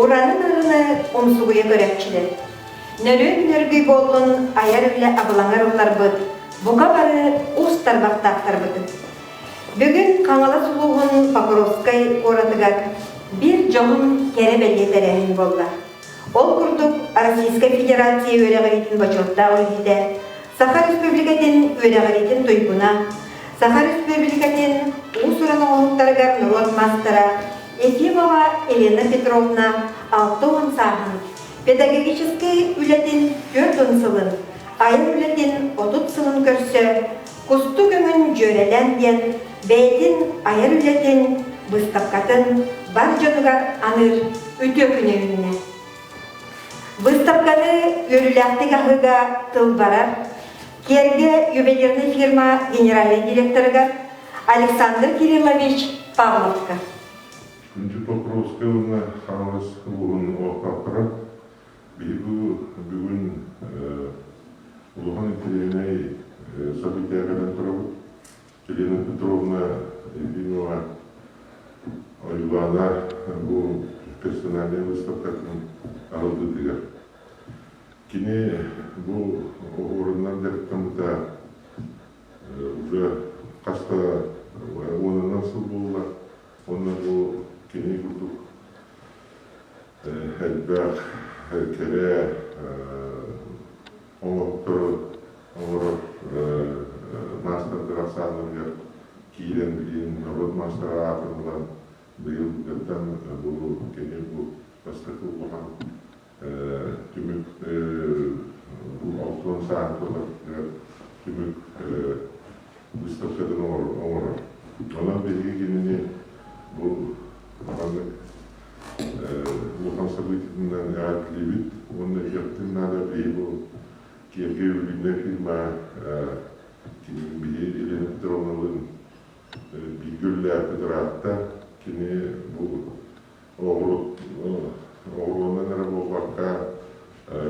Ураны-нарыны умсугуйа көрөөччүлэр. Нөрүөн нөргүй буоллун айар үлэ абылаҥар ылларбыт, бука бары уус тарбахтаахтарбытын. Бүгүн Хаҥалас улууһун Покровскай куоратыгар биир дьоһун кэрэ бэлиэ тэрээһин буолла. Ол курдук Российскай Федерация үөрэҕириитин бочуоттаах үлэһитэ, Саха Республикатын үөрэҕириитин туйгуна, Саха Республикатын уус-уран оҥоһуктарыгар норуот маастара Ефимова Елена Петровна 60 сааһын, педагогическай үлэтин 40 сылын, айар үлэтин 30 сылын көрсө Кустук өҥүн дьүөрэлээн диэн бэйэтин айар үлэтин быыстапкатын бар дьонугар аныыр үтүө күнэ үүннэ. Быыстапканы үөрүүлээхтик аһыыга тыл барар Киэргэ ювелирный фирма генеральнай директорыгар Александр Кириллович Павловка. Күндү Покровскай уонна Хаҥалас улууһун олохтоохторо, биһиги бүгүн улахан интэриэһинэй событие кэлэн турабыт. Елена Петровна Ефимова Ойуулаана бу персональнай выставкатын арыллыытыгар. Кини бу оһуорунан дьарыктаммыта уже хаста уонунан сыл буолла. Уонна бу кини курдук элбэх кэрэ оҥоһуктары оҥорор маастардар ахсааннарыгар киирэн билигин норуот маастара аатын ылан быйылгыттан бу кини бу бастакы улахан түмүк бу 60 сааһын туоларыгар түмүк выставкатын оҥорор. Онон биһиги кинини бу маннык улахан событиетынан эҕэрдэлиибит уонна иһиэхпитин наада биһиги бу Киэргэ ювелирнай фирма биһи Елена Петровналыын бииргэ үлэлээбиппит ыраатта. Кини бу оҕуруонан эрэ буолбакка,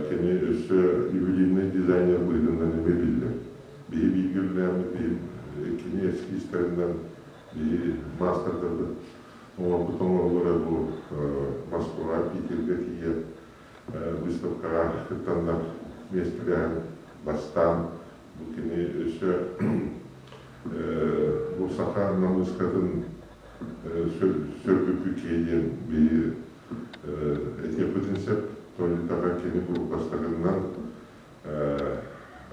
кини өссө ювелирный дизайнер быһыытынан эмиэ биллэр. Биһи бииргэ үлэлээммит биһи кини эскизтэринэн биһи маастардарбыт оҥорбут оҥоһулара бу Москваҕа, Питергэ тиийэ выставкаҕа кыттаннар миэстэлэһэн бастаан бу кини өссө бу саха намыыскатын сөргүппүт киһи диэн биһи этиэхпитин сөп. Тоҕо кини бу бастакыннан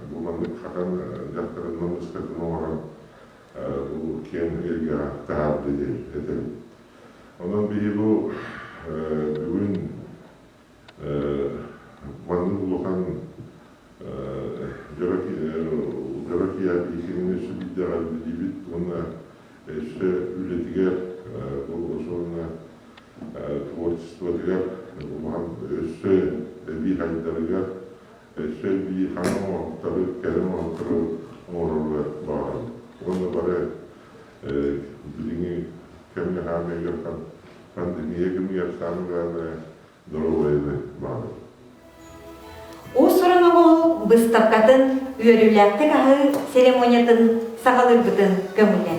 бу маннык хатан дьахтарын намыыскатын оҥорон бу киэҥ эйгэҕэ таһаарда диэн этэбин. Онон биһи бу бүгүн маннык улахан дьоро киһи биһигини өссө биирдэҕэ билиибит уонна өссө үлэтигэр уонна творчествотыгар улахан өссө эбии хайдарыгар өссө эбии хаҥа оҥоһуктары, кэрэ оҥоһуктары оҥороругар баҕарабыт. Уонна бары билиҥҥи кэмҥэ хаамыы пандемия кэмигэр саамай главное доруобуйаны баҕарабын. Уус-уран оҥоһук быыстапкатын үөрүүлээхтик аһыы церемониятын саҕалыырбытын көҥүлэ.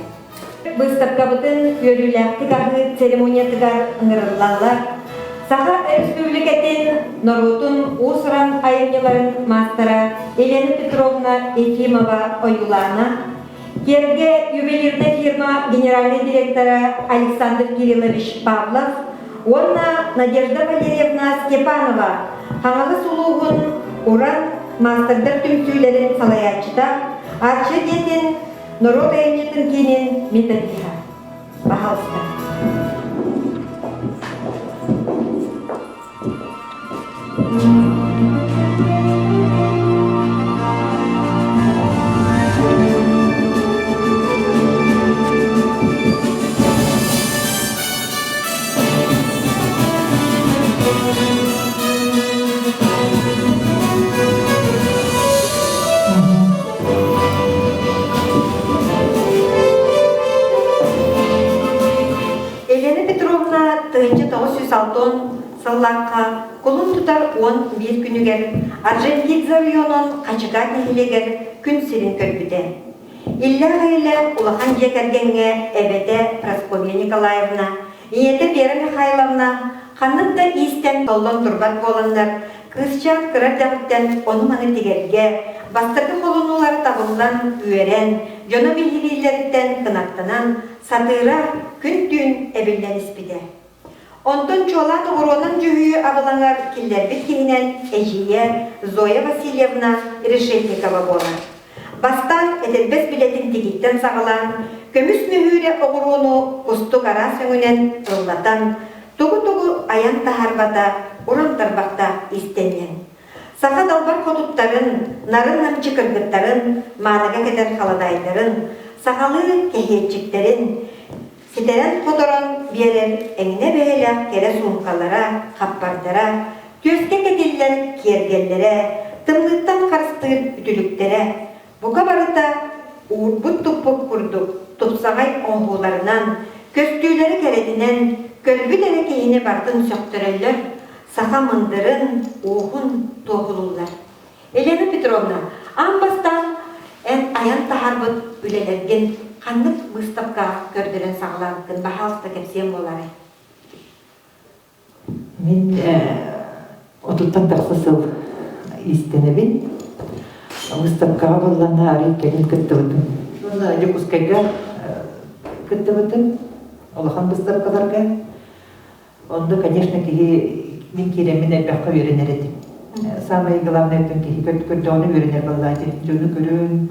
Быыстапкабытын үөрүүлээхтик аһыы церемониятыгар ыҥырыллаллар Саха Өрөспүүбүлүкэтин норуотун уус-уран айымньыларын маастара Елена Петровна Ефимова-Ойуулаана, Киэргэ ювелирная фирма генеральнай директора Александр Кириллович Павлов уонна Надежда Валерьевна Степанова Хаҥалас улууһун Уран маастардар түмсүүлэрин салайааччыта, Арчы дьиэтин норуот айымньытын киинин методиһа. Пожалуйста. Елена Петровна 1960 сыллаахха кулун тутар 11 күнүгэр Аржентидзе оройуонун Хачыкаат нэһилиэгэр күн сирин көрбүтэ. Иллээх-эйэлээх улахан дьиэ кэргэҥҥэ эбэтэ Прасковья Николаевна, ийэтэ Вера Михайловна. ханнык да иистэн толлон турбат буоланнар, кыысчаан кыра эрдэҕиттэн ону-маны тигэргэ, бастакы холонуулара табыллан үөрэн, дьоно биһирииллэриттэн кынаттанан, сатыыра күн-түүн эбиллэн испитэ. Онтон чуолаан оҕуруонан дьүһүйүү абылаҥар киллэрбит киһинэн эдьиийэ Зоя Васильевна Решетникова буолар. Бастаан этэрбэс билэтин тигиттэн саҕалаан, көмүс мөһүүрэ оҕуруону кустук араас өҥүнэн ыллатан, тугу-тугу айан таһаарбата уран тарбахтаах иистэнньэҥ. Саха далбар хотуттарын, нарын-намчы кыргыттарын, мааныга кэтэр халадаайдарын, сахалыы кэһиэччиктэрин, ситэрэн-хоторон биэрэр эҥинэ бэйэлээх кэрэ суумкалара, хаппардара, түөскэ кэтиллэр киэргэллэрэ, тымныыттан харыстыыр үтүлүктэрэ, бука барыта уурбут-туппут курдук тупсаҕай оҥоһууларынан, көстүүлэрэ кэрэтинэн көрбүт эрэ киһини барытын сөхтөрөллөр, саха мындырын, ууһун туоһулууллар. Елена Петровна, аан бастаан эн айан таһаарбыт үлэлэргин ханнык быыстапкаҕа көрдөрөн саҕалаабыккын баһаалыста кэпсиэм буолаарай? Мин отуттан тахса сыл иистэнэбин. Выставкаҕа буоллаҕына арыый кэлин кыттыбытым. Уонна Дьокуускайга кыттыбытым. Улахан быыстапкаларга. Онно, конечно, киһи мин киирэммин элбэххэ үөрэнэр этим. Самое главное, өттүн киһи көрдөҕүнэ үөрэнэр буоллаҕа Дьону көрөн,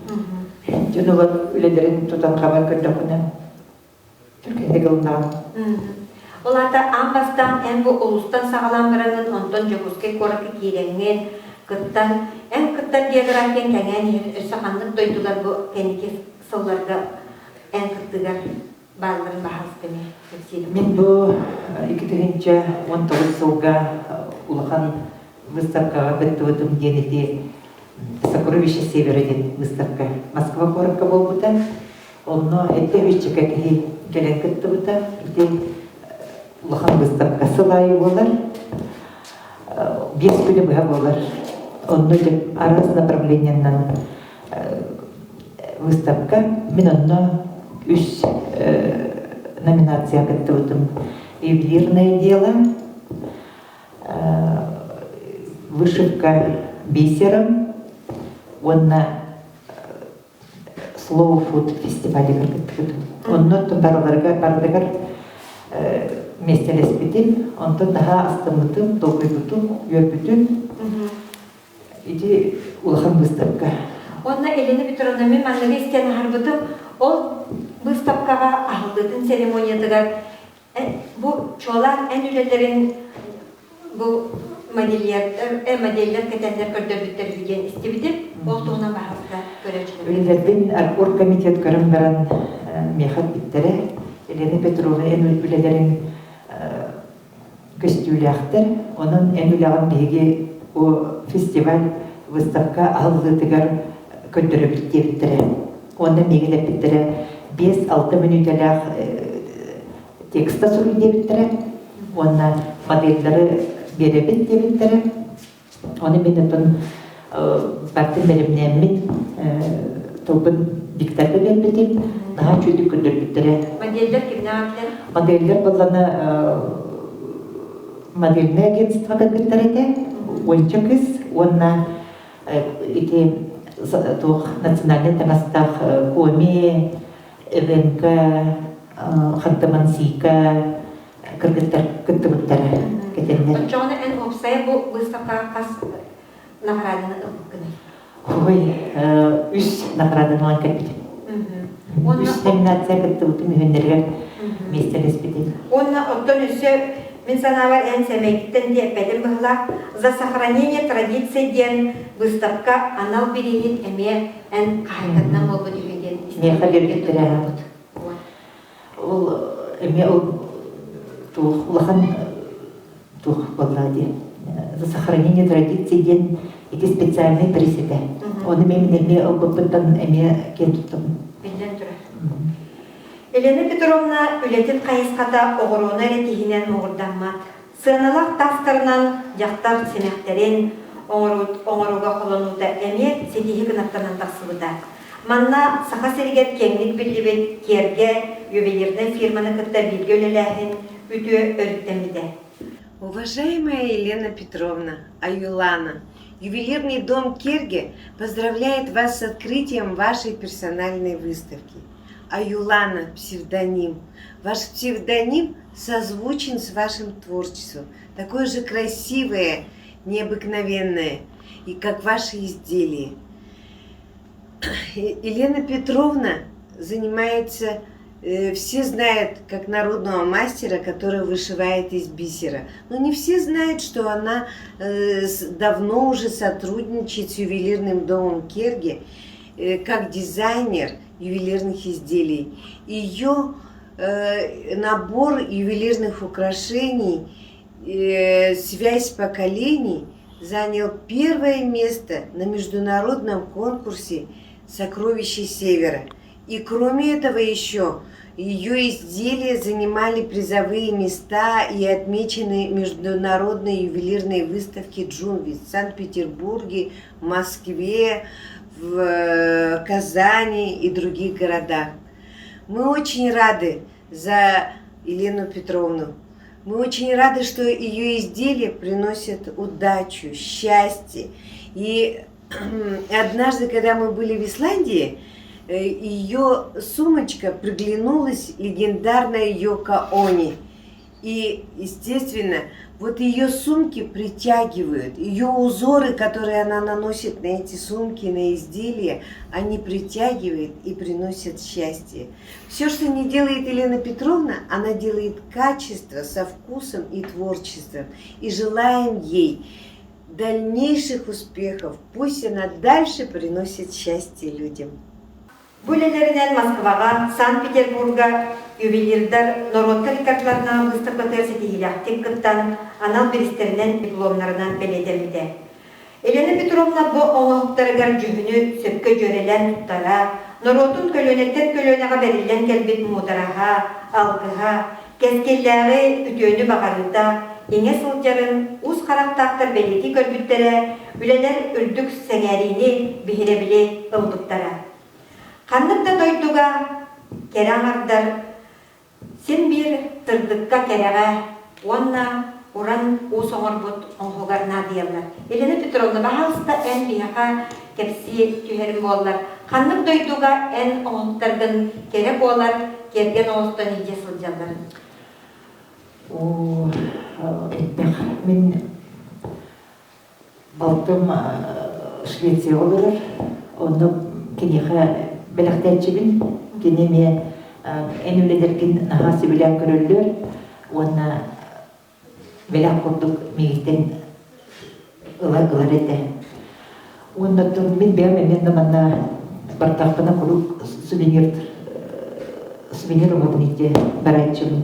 дьон ылан үлэлэрин тутан-хабан көрдөххүнэ, түргэнник ылынаҕын. Ол аата аан бастаан эн бу улуустан саҕалаан бараҥҥын, онтон Дьокуускай куоракка киирэҥҥин, кыттан, эн кыттар географияҥ кэҥээн иһэн өссө ханнык дойдулар бу кэнники сылларга эн кыттыгар баалларын баһаалыста эмиэ кэпсиирим. Мин бу 2019 сылга улахан выставкаҕа кыттыбытым диэн ити «Сокровище Севера» диэн выставка Москва куоракка буолбута. Онно эрдэ үсчэкэ киһи кэлэн кыттыбыта. Ити улахан выставка сыл аайы буолар. 5 күнү быһа буолар. Онно араас направлениеннан выставка. Мин онно үс номинация кыттыбытым. Ювелирное дело, вышивка бисером уонна Slow Food фестивалыгар кыттыбытым. Онно барыларыгар барытыгар миэстэлэспитим. Онтон наһаа астыммытым, долгуйбутум, үөрбүтүм. Ити улахан быыстапка. Уонна Елена Петровна мин манныгы истэн аһарбытым, ол быыстапкаҕа аһыллыытын церемониятыгар бу чуолаан эн үлэлэрин бу модельердар, модельлэр кэтэннэр көрдөрбүттэр үһү диэн истибитим. Ол туһунан баһаалыста көрөөччүлэргэ. Үлэлэрбин оргкомитет көрөн баран миэхэ эппиттэрэ. Елена Петровна эн үлэлэриҥ көстүүлээхтэр. Онон эн үлэҕин биһиги бу фестиваль выставка аһыллыытыгар көрдөрөбүт диэбиттэрэ. Уонна миигин эппиттэрэ 5-6 мүнүүтэлээх текста суруй диэбиттэрэ. Уонна модельлары биэрэбит диэбиттэрэ. Ону мин оттон бартын бэлэмнээммин тылбын дикторга биэрбитим. Наһаа үчүгүйдүк көрдөрбүттэрэ. Модельлэр кимнээх этилэр? Модельлэр буоллана модельное агентство кыргыттар этэ. Уонча кыз уонна ити туох национальнай таҥастаах коми, эвенка, хантамансийка кыргыттар кыттыбыттара кэтэннэр. Оччоҕуна эн уопсайа бу быыстапкаҕа хас наҕарааданы ылбыккыный? Ой, үс наҕарааданы ылан кэлбитим. Үс номинация кыттыбытым үһүннэригэр миэстэлэспитим. Уонна оттон өссө мин санаабар эн сэмэйгиттэн диэппэтим быһылаах «За сохранение традиций» диэн быыстапка анал бирииһин эмиэ эн хаһаайкатынан буолбут үһү диэн Миэхэ биэрбиттэрэ. Ол эмиэ ол туох улахан туох буолла диэн за сохранение традиций диэн ити специальный приз этэ. Ону мен эмиэ ылбыппыттан эмиэ киэн туттабын. Биллэн турар. Елена Петровна үлэтин хайысхата оҕуруону эрэ тиһинэн муҥурдаммат. Сыаналаах таастарынан дьахтар симэхтэрин оҥорууга холонуута эмиэ ситиһии гынаттанан тахсыбыта. Манна Саха сиригэр киэҥник биллибит Киэргэ ювелирнай фирманы кытта бииргэ үлэлээһин үтүө өрүттэммитэ. Уважаемая Елена Петровна Аюлана, ювелирный дом Керге поздравляет вас с открытием вашей персональной выставки. Аюлана – псевдоним. Ваш псевдоним созвучен с вашим творчеством, такое же красивое, необыкновенное, и как ваши изделия. Елена Петровна занимается, все знают как народного мастера, который вышивает из бисера. Но не все знают, что она давно уже сотрудничает с ювелирным домом Керги как дизайнер ювелирных изделий. Ее набор ювелирных украшений «Связь поколений» занял первое место на международном конкурсе «Сокровища Севера». И кроме этого еще ее изделия занимали призовые места и отмечены международной ювелирной выставки «Джунви» в Санкт-Петербурге, Москве, в Казани и других городах. Мы очень рады за Елену Петровну. Мы очень рады, что ее изделия приносят удачу, счастье. И однажды, когда мы были в Исландии, ее сумочка приглянулась легендарная Йоко Они. И, естественно, вот ее сумки притягивают, ее узоры, которые она наносит на эти сумки, на изделия, они притягивают и приносят счастье. Все, что не делает Елена Петровна, она делает качество со вкусом и творчеством. И желаем ей дальнейших успехов. Пусть она дальше приносит счастье людям. Бу үлэлэринэн Москваҕа, Санкт-Петербурга ювелирдар норуоттар иккардыларынан быыстапкатыгар ситиһиилээхтик кыттан, анал бириистэринэн, дипломнарынан бэлиэтэммитэ. Елена Петровна бу оҥоһуктарыгар дьүһүнү сөпкө дьүөрэлээн туттара, норуотун көлүөнэттэн көлүөнэҕэ бэриллэн кэлбит муудараһа, алгыһа, кэскиллээҕи үтүөнү баҕарыыта иҥэ сылдьарын ус харахтаахтар бэлиэтии көрбүттэрэ, үлэлэр үрдүк сэҥээриини, биһирэбили ылбыттара. Ханнык да дойдуга кэрэ аҥардар син биир сырдыкка кэрэҕэ уонна уран уус оҥорбут оҥоһугар наадыйаллар. Елена Петровна, баһаалыста эн биһиэхэ кэпсии түһэрин буоллар, ханнык дойдуга эн оҥоһуктаргын кэрэ буолар кэргэн оҥостон илдьэ сылдьалларын? Оо, элбэх. Мин Балтым Швецияҕа олорор, онно киниэхэ бэлэхтээччибин. Кини эмиэ эн үлэлэргин наһаа сөбүлээн көрөллөр уонна бэлэх курдук миигиттэн ыла ылар этэ. Уонна оттон мин бэйэм эмиэ да манна бардахпына куруук сувенир сувенир оҥорон илдьэ барааччыбын.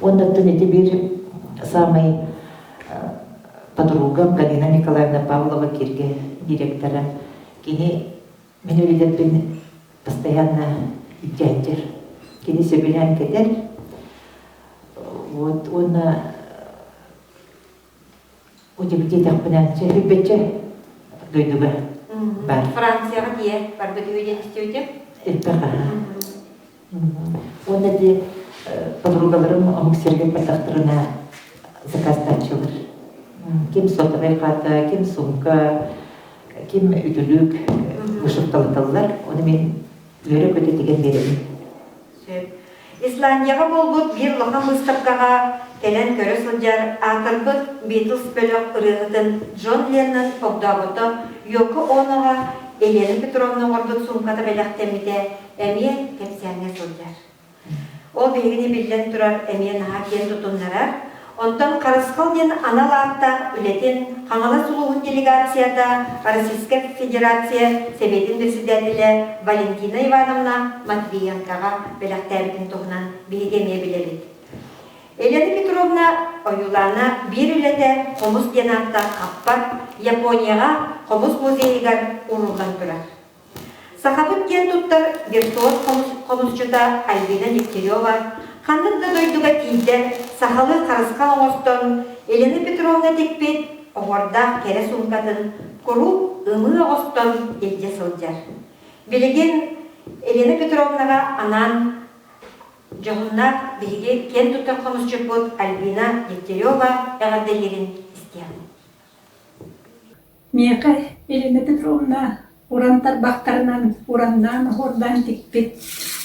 Уонна оттон ити биир саамай подругам Галина Николаевна Павлова Киргэ директора. Кини мин үлэлэрбин постоянно илдьээччир. Кини сөбүлээн кэтэр. Вот уонна удивдиэтэхпинэ сөһүрбэччэ дойдуга бар. Францияҕа тиийэ барбыт үһү диэн истибитим. Элбэх аһа. Уонна ди подругаларым омук сиригэр бардахтарына заказтааччылар. Ким сотовай хаата, ким сумка, ким үтүлүк вышивкалаталлар. Ону мин үөрэ-көтө тигэн биэрэбин. Сөп. Исландияҕа буолбут биир улахан быыстапкаҕа кэлэн көрө сылдьар аатырбыт Битлз бөлөх ырыаһытын Джон Леннон огдообото Йоко Оноҕа Елена Петровна оҥорбут суумката бэлэхтэммитэ эмиэ кэпсээҥҥэ сылдьар. Ол биһигини биллэн турар эмиэ наһаа киэн тутуннарар. Онтон Харысхал диэн анал ааттаах үлэтин Хаҥалас улууһун делегацията Российскай Федерация Сэбиэтин председателэ Валентина Ивановна Матвиенкоҕа бэлэхтээбитин туһунан биһиги эмиэ билэбит. Елена Петровна Ойуулаана биир үлэтэ Хомус диэн ааттаах хаппар Японияҕа Хомус музейыгар ууруллан турар. Сахабыт киэн туттар виртуоз хомусчута Альбина Дегтярева ханнык да дойдуга тиийдэр сахалыы харысхал оҥостон Елена Петровна тикпит оһуордаах кэрэ суумкатын куруук ымыы оҥостон илдьэ сылдьар. Билигин Елена Петровнаҕа анаан Дьоһуннаах биһиги киэн туттар хомусчуппут Альбина Дегтярева эҕэрдэлиирин истиэҕиҥ. Миэхэ Елена Петровна уран тарбахтарынан ураннаан оһуордаан тикпит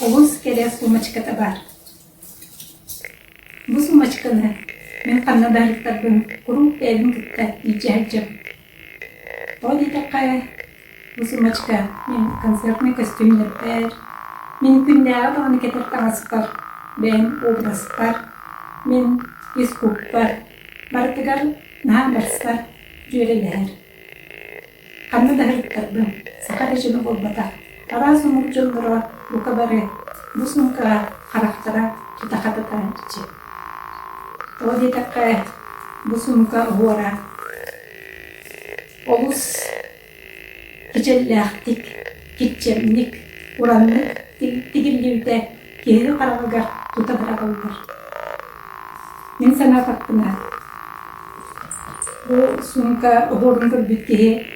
олус кэрэ сумочката баар. Бу сумочканы мин ханна да ыһыктарбын куруук бэйэбин кытта илдьэ сылдьабын. Тоҕо диэтэххэ, бу сумочка мин концертнай көстүүмнэрбэр, мин күннээҕи даҕаны кэтэр таҥаспар, бэйэм образпар, мин ис куппар барытыгар наһаа барсар, дьүөрэлэһэр. Ханна да ыһыктарбын, саха эрэ дьоно буолбатах, араас омук дьонноро бука бары бу суумкаҕа харахтара тута хататааччы. Тоҕо диэтэххэ, бу суумка оһуора олус кичэллээхтик, киччэмник, ураннык тигиллибитэ киһи хараҕыгар тута быраҕыллар. Мин санаатахпына, бу суумка оһуорун көрбүт киһи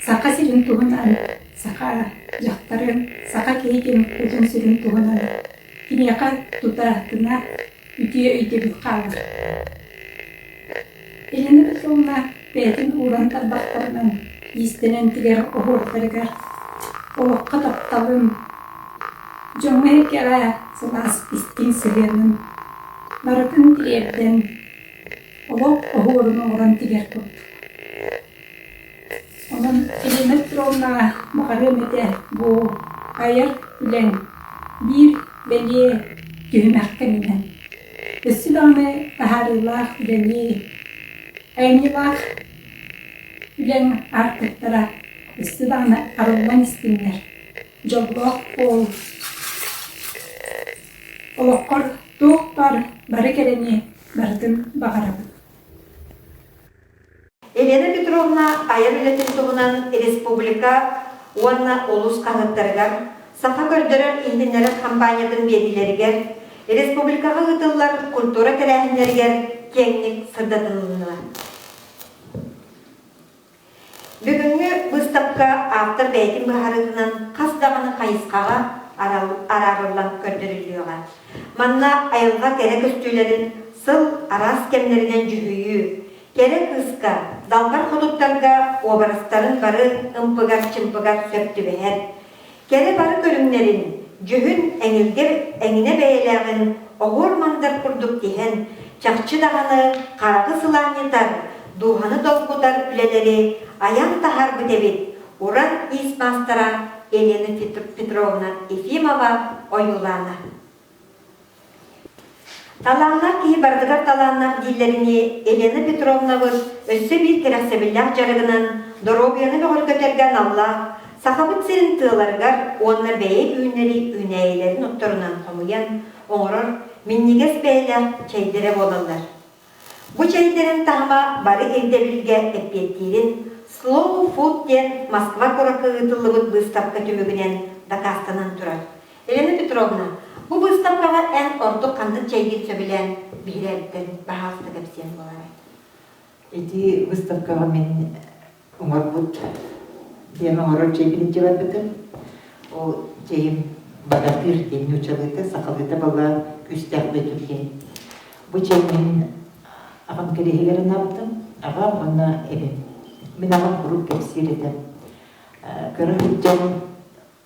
Саха сирин туһунан, саха дьахтарын, саха киһитин кутун-сүрүн туһунан киниэхэ тутатына үтүө өйдөбүл хаалар. Елена Петровна бэйэтин ууран тарбахтарынан иистэнэн тигэр оһуордарыгар олоххо тапталын, дьоҥҥо-сэргэҕэ сылаас истиҥ сыһыанын барытын тириэрдэн, олох оһуорун оҥорон тигэр курдук. Онон Елена Петровна баҕарыам этэ бу айар үлэҥ биир бэлиэ түһүмэх кэминэн. Өссө даҕаны таһаарыылаах үлэни, айымньылаах үлэҥ аартыктара өссө даҕаны арыллан истиннэр. Дьоллоох буол. Олоххор туох баар бары кэрэни барытын баҕарабын. Елена Петровна айар үлэтин туһунан республика уонна улуус хаһыаттарыгар, саха көрдөрөр-иһитиннэрэр хампаанньатын биэриилэригэр, республикаҕа ыытыллар культура тэрээһиннэригэр киэҥник сырдатылыннылар. Бүгүҥҥү быыстапка ааптар бэйэтин быһаарыытынан хас даҕаны хайысхаҕа араарыллан көрдөрүллүөҕэ. Манна айылҕа кэрэ көстүүлэрин сыл араас кэмнэринэн дьүһүйүү, кэрэ кыыска, далбар хотуттарга уобарастарын бары ымпыгар-чымпыгар сөп түбэһэр, Кэрэ бары көрүҥнэрин, дьүһүн эҥилгэр эҥинэ бэйэлээҕин оһуор-мандар курдук тиһэн, чахчы даҕаны хараҕы сылаанньытар, дууһаны долгутар үлэлэри айан таһаарбыт эбит уран иис маастара Елена Петровна Ефимова ойуулаана. Талааннаах киһи барытыгар талааннаах дииллэринии Елена Петровнабыт өссө биир кэрэхсэбиллээх дьарыгынан доруобуйаны бөҕөргөтөргө аналлаах Сахабыт сирин тыаларыгар уонна бэйэ үүннэри үүнээйилэрин отторунан хомуйан оҥорор минньигэс бэйэлээх чэйдэрэ буолаллар. Бу чэйдэрин таһыма бары ирдэбилгэ эппиэттиирин Slow Food диэн Москва куоракка ыытыллыбыт быыстапка түмүгүнэн дакаастанан турар. Елена Петровна, бу быыстапкаҕа эн ордук ханнык чэйгин сөбүлээн биһирээбиттэн баһаалыста кэпсиэн буолаарай? Ити выставкаҕа мин оҥорбут диэн оҥорор чэйбин илдьэ барбытым. Ол чэйим богатырь диэн нууччалыыта, сахалыыта была күүстээх бөтүр диэн. Бу чэй мин аҕам кэриэһигэр анаабытым. Аҕам уонна эбэм. Мин аҕам куруук кэпсиир этэ. Көрө сылдьан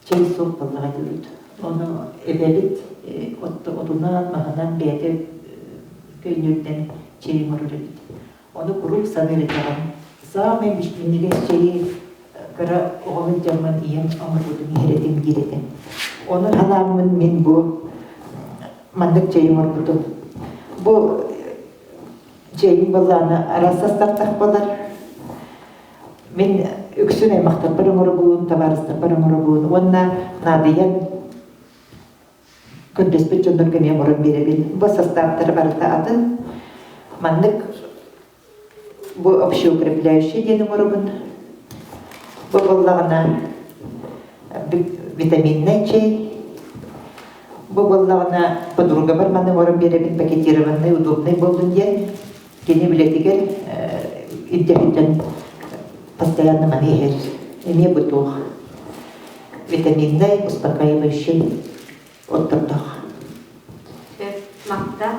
чэй суох буоллаҕа диэбит. Ону эбэбит отунан, маһынан бэйэтэ көйнүрдэн чэй оҥорор эбит. Ону куруук саныыр этэҕим. Саамай минньигэс чэйи кыра оҕо сылдьаммын ийэм оҥорбутун иһэр этим диир этэ. Ону санааммын мин бу маннык чэйи оҥорбутум. Бу чэйим былаана араас састаптах буолар. Мин үксүн аймахтарбар оҥоробун, табаарыстарбар оҥоробун уонна наадыйан көрдөспүт дьоннорго эмиэ оҥорон биэрэбин. Бу састааптара барыта атын. Маннык бу общеукрепляющий диэн оҥоробун. Бу буоллаҕына витаминнай чэй. Бу буоллаҕына подругабар маны оҥорон биэрэбин пакетированный, удобный буоллун диэн. Кини үлэтигэр ирдэбилтэн постоянно маны иһэр. Эмиэ бу туох витаминнай, успокаивающий оттордоох. Махтал.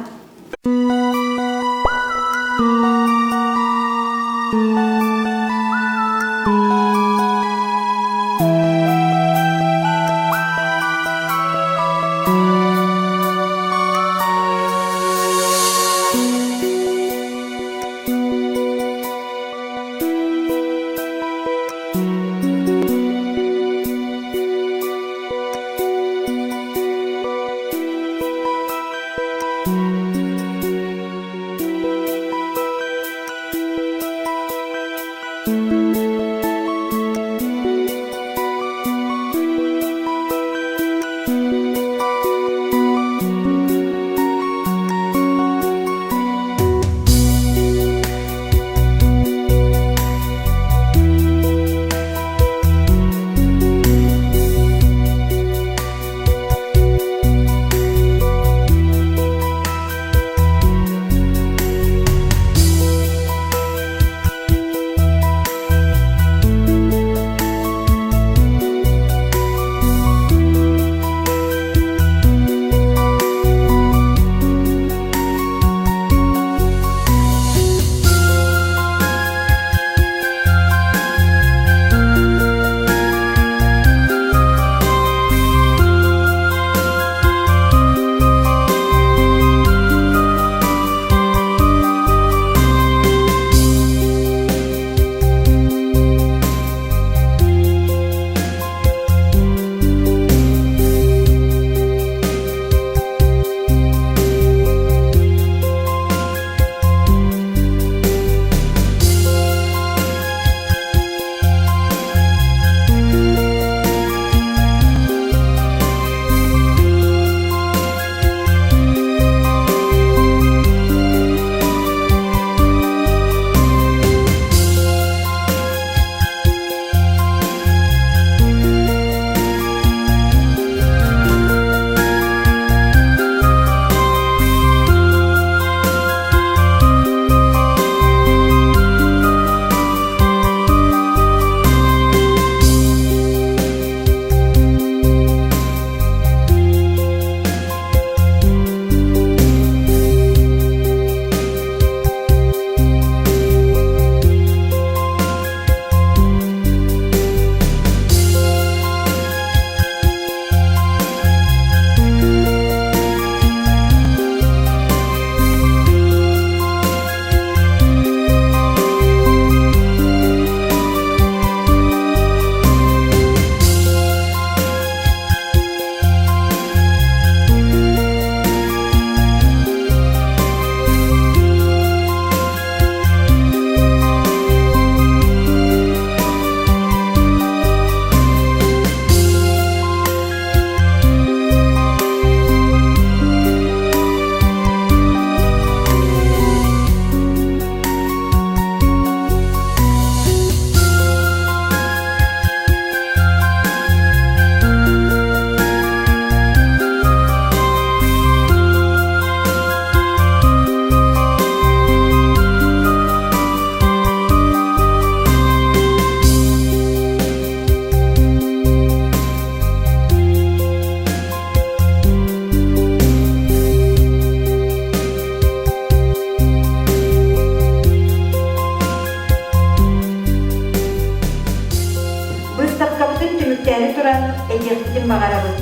Быыстапкабытын түмүктээри туран этиэхпитин баҕарабыт.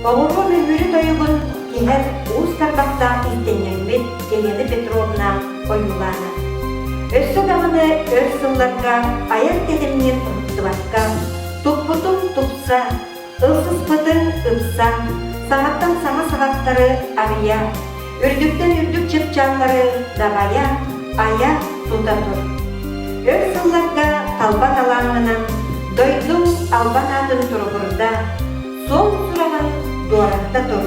Оҕуруо мөһүүрү тойугун тиһэр уус тарбахтаах иистэнньэҥмит Елена Петровна ойуулаана. Өссө даҕаны өр сылларга айар тэтимҥин уһуктубакка, туппутуҥ тупса, Ылсыспытыҥ ыпса, саҥаттан саҥа саҕахтары арыйа, үрдүктэн үрдүк чыпчааллары дабайа, айа, тута тур. Өр сылларга талба талааҥҥынан дойдуҥ албан аатын туругурда, суол сураҕын дуоратта тур,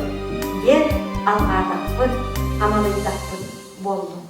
диэн алҕаатахпыт, амалыйдахпыт буоллун.